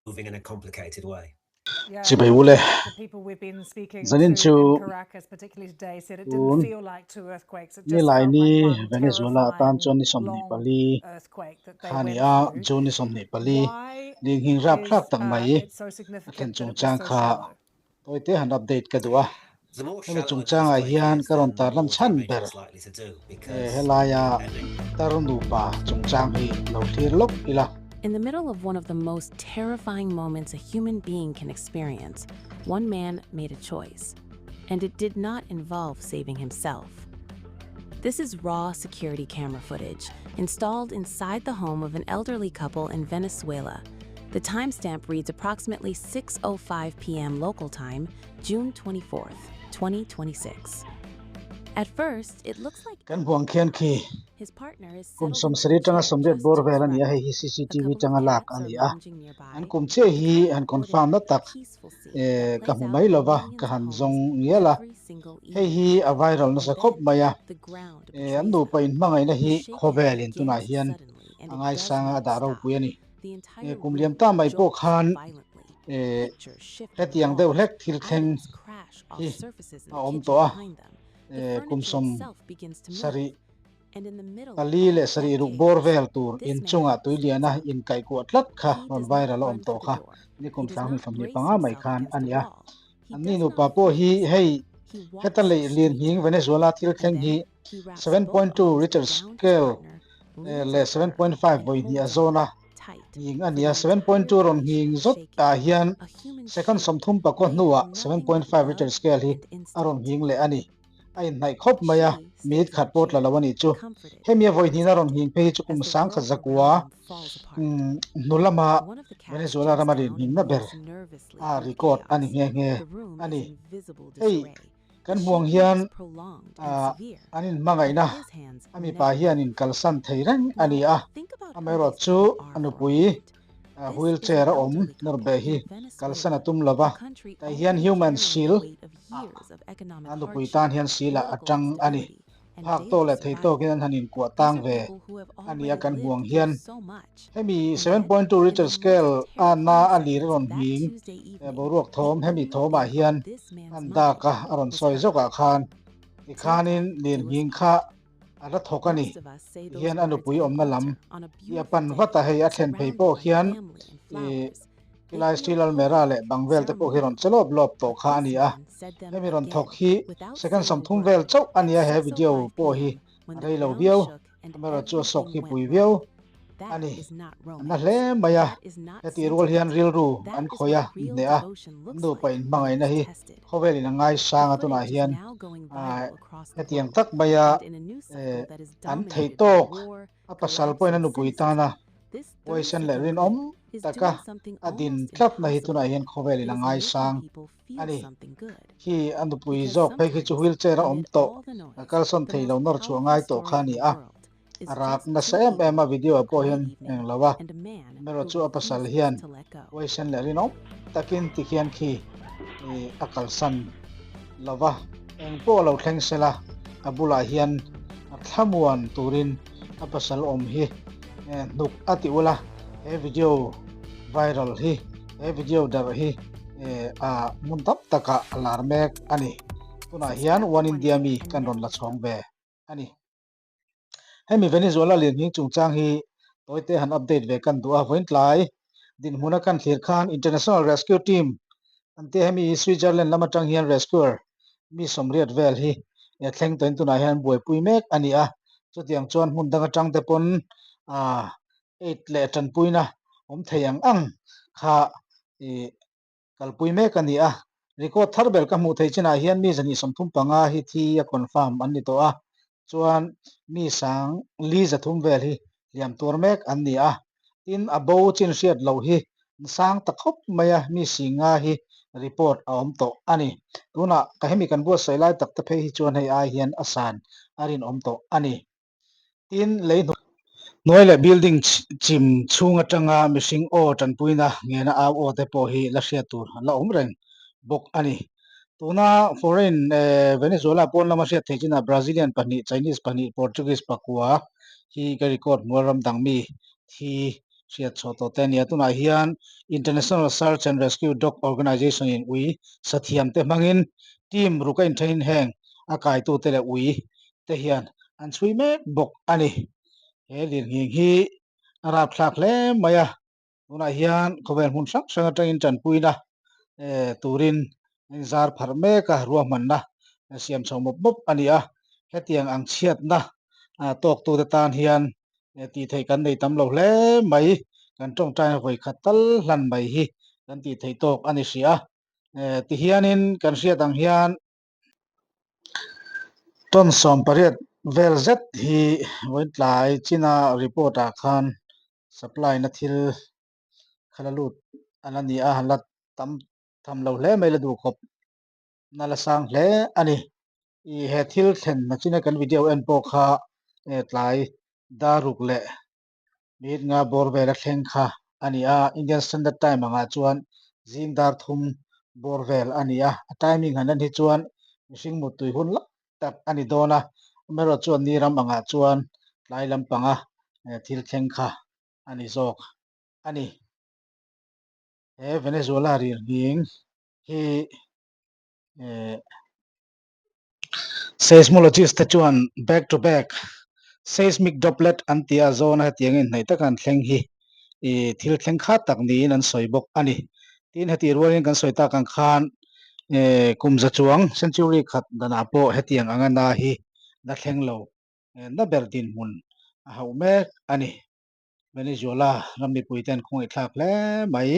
Moving in a complicated way. Chibai u le, zanin chu tun Nilaini Venezuela atan chuan ni 24 kha a ni a, June ni 24 lirnghing rapthlak tak mai a thlen chungchang kha tawite han update ka duh a. Hemi chungchangah hian ka rawn tarlan chhan ber helaia tar nupa chungchang hi lo thlir lawk ila. In the middle of one of the most terrifying moments a human being can experience, one man made a choice, and it did not involve saving himself. This is raw security camera footage installed inside the home of an elderly couple in Venezuela. The timestamp reads approximately 6:05 p.m. local time, June 24th, 2026. At first, it looks like Kan huang khian khi his partner is kum settled sawm into sarih the tanga chair 80 just bawr to his vel a ni a, right. hei hi A CCTV couple of tanga lak cats a are ni a. lounging nearby, An kum chiah a hi kind of han confirm na ordinary, tak peaceful scene that eh ka plays hmu out mai in lova ka millions of han homes zawng ngial a. every single Hei evening. hi a viral And nasa khawp then mai a, the ground eh an betrays nupa them. inhmangaihna The hi shaking khawvelin tunah begins hian suddenly and a it does ngaisang a not dah stop. ropui a ni. The Eh entire kum liam room ta mai pawh jolts khan violently, eh pictures shift on the hetiang deuh walls, hlek thil thleng items crash off hi surfaces in a the awm kitchen tawh a, behind them. The eh kum furniture sawm itself begins to move, sarih and in the middle of pali all leh of sarih that ruk bawr chaos, vel tur this man inchungah tui stands liana up. inkaihkuah tlat kha He rawn does not viral a awm run for tawh the kha door. ni He kum does sang not 25 brace mai himself khan against a a ni a. wall. He Anni does nupa not pawh fight hi hei himself. He heta walks leh straight to lirnghing her. Venezuela thil And thleng then hi he wraps 7 both point 2 arms Richter around his scale partner, leans leh over 7 her, point 5 and vawi hnih a holds zawn on a tight nghing a for ni the a. entire 7.2 rawn duration nghing of the zawt shaking. ah hian A human second shield 34 made of hnuah nothing but 7.5 Richter love scale hi and a rawn instinct. nghing leh a ni. A inhnaih khawp mai a, She minute stays in khat her pawh tla chair, lo a nih chu. comforted Hemi a and vawi hnihna rawn protected nghing phei hi chu as kum the sangkhat world zakua around them falls apart. hnu lama One of the cats Venezuela jumps rama down rin and nghingna ber moves nervously a through the record a ni chaos. nghe nghe The room a is ni. in visible Hei disarray. The kan hmuang shaking hian is prolonged and ah severe, an but inhmangaihna his hands a mipa never hian move. inkalsan thei reng a Now, ni a, think about who amaherawh these chu people a are for a nupui moment. This is an wheelchair a awm elderly nawr couple beh hi in kalsan a Venezuela, tum lo a va, country tah hian already human carrying the seal weight of ah years of economic a nupui hardship, tan hian seal ah a political tang a ni. instability, and Phak tawk daily leh thei survival. tawkin an han inkuah These tang are ve people who have a ni a already kan lived hmuang through hian. so much. Hemi And 7 yet, point 2 in Richter the most scale a na terrifying a lir a seconds rawn of that nghing Tuesday evening, boruak the thawm hemi only thawmah thing on hian this man's an mind dak a a rawn was sawi her. zawkah khan Till tikhanin death lir do us nghing kha part. a la thawk a ni. Most of us say Ti those hian a words nupui at an awmna lam altar on a hi a beautiful pan vat day, a, hei a thlen phei surrounded pawh by hian family and ih flowers. They tilai feel steel almirah holy, leh bang vel te pawh hi rawn ceremonial. che lawp lawp tawh But kha a this ni a. man said them Hemi rawn thawk again hi without second saying a 30 word vel chauh a at ni a, he video 6:05 pawh hi p.m. when a the rei lo ground viau, shook and amaherawhchu chu a sawk everything hi went pui viau wrong. a That ni. is not A na romance. hle mai a, That is not heti rual hian sentiment. rilru That an is khawih what a, real hneh a, devotion an looks nupa like when it inhmangaihna is hi tested. khawvelin a The ngaisang a tunah footage is hian now going ah viral across the hetiang world, tak maia and in a news eh cycle that is an thei dominated by tawk war, a pasal collapse, pawhin a and nupui tana cynicism, this huaisen leh 30-second rinawm clip is taka doing something a din almost tlatna hi tunah impossible. hian khawvelin It a is making ngaisang people a feel ni. something good. Khi a nupui Because zawk phei khi chu sometimes, wheelchair a awm amid tawh all the a noise, kalsawn the thei lo most nawr chhuah powerful ngai tawh story kha a in ni the a. world is A rak just nasa two em em people, a video a ah pawh quiet hian evening, eng lo a, and a man amaherawh who chu a pasal refuses hian to let go. huaisen leh rinawm takin tikhian khi ih a kalsan lo va, eng pawh a lo thleng sela a bulah hian a thlamuan turin a pasal awm hi hnuk a ti ula, he video viral hi he video darh hi a hmun tam takah a lar mek a ni. Tunah hian Subscribe to One One India India mi and kan rawn never la chhawng ve a ni. Hemi Venezuela lianhming chungchang hi tawite han update ve kan duh a, vawiin tlai dinhmuna kan thlir khan International Rescue Team an tia hemi Switzerland lam atang hian rescuer mi 80 vel hi thleng tawhin tunah hian buaipui mek a ni a, chutiang chuan hmun dang atang te pawn ah aid leh tanpuina awm thei ang ang kha ih kalpui mek a ni a, record thar ber ka hmuh theih chinah hian mi 135 hi thi a confirm an ni tawh a, chuan mi 4,300 vel hi hliam tuar mek an ni a, tin a bo chin hriat loh hi sang ta khawp mai a, mi 50 hi report a awm tawh a ni. Tunah ka hemi kan buatsaih lai tak te phei hi chuan hei ai hian a san a rinawm tawh a ni. Tin, lei hnuai leh building chim chhung atanga mihring aw tanpuina ngena au aw te pawh hi la hriat tur an la awm reng bawk a ni. Tuna foreign Venezuela pawn lama hriat theih chinah Brazilian pahnih, Chinese pahnih, Portuguese pakua hi ka record hmual ram dang mi thi hriat chhuah tawh te a ni a. Tunah hian International Search and Rescue Dog Organization in ui sathiam te hmangin team ruk a inthenin heng a kaitute leh ui te hian an chhui mek bawk a ni. He lirnghing hi a rapthlak hle mai a. Tunah hian khawvel hmun hrang hrang atangin tanpuina turin an inzar pharh mek a, ruahmanna siam chho mawp mawp a ni a. Hetiang ang chhiatna tawktute tan hian tih theih kan nei tam lo hle mai. Kan tawngtaina vawi khat tal hlan mai hi kan tih theih tawk a ni hrih a. Tihianin kan hriat ang hian Tawn 18 vel zet hi vawitlai china report ah khan supply na thil kha la lut a la ni a, la tam tham lo hle mai la duh khawp na la sang hle a ni. Ih he thil thlen na china kan video en pawh kha tlai daruk leh Mit nga bawr vel a thleng kha a ni a, Indian Standard Time angah chuan zing dar thum bawr vel a ni a, a timing han en hi chuan mihring muttui hun lai tak a ni dawn a, amaherawh chuan ni ram angah chuan tlai lampanga thil thleng kha a ni zawk a ni. He Venezuela rilhning hi Seismologist te chuan back to back seismic droplet an tih a zawna hetiang inhnaih taka an thleng hi ih thil thleng khat tak niin an sawi bawk a ni. Tin heti rualin kan sawi tak ang khan eh kum za chuang century khat danah pawh hetiang anga na hi la thleng lo na ber dinhmun a hauh mek a ni. Venezuela ram mipuiten khawngaihthlak hle mai.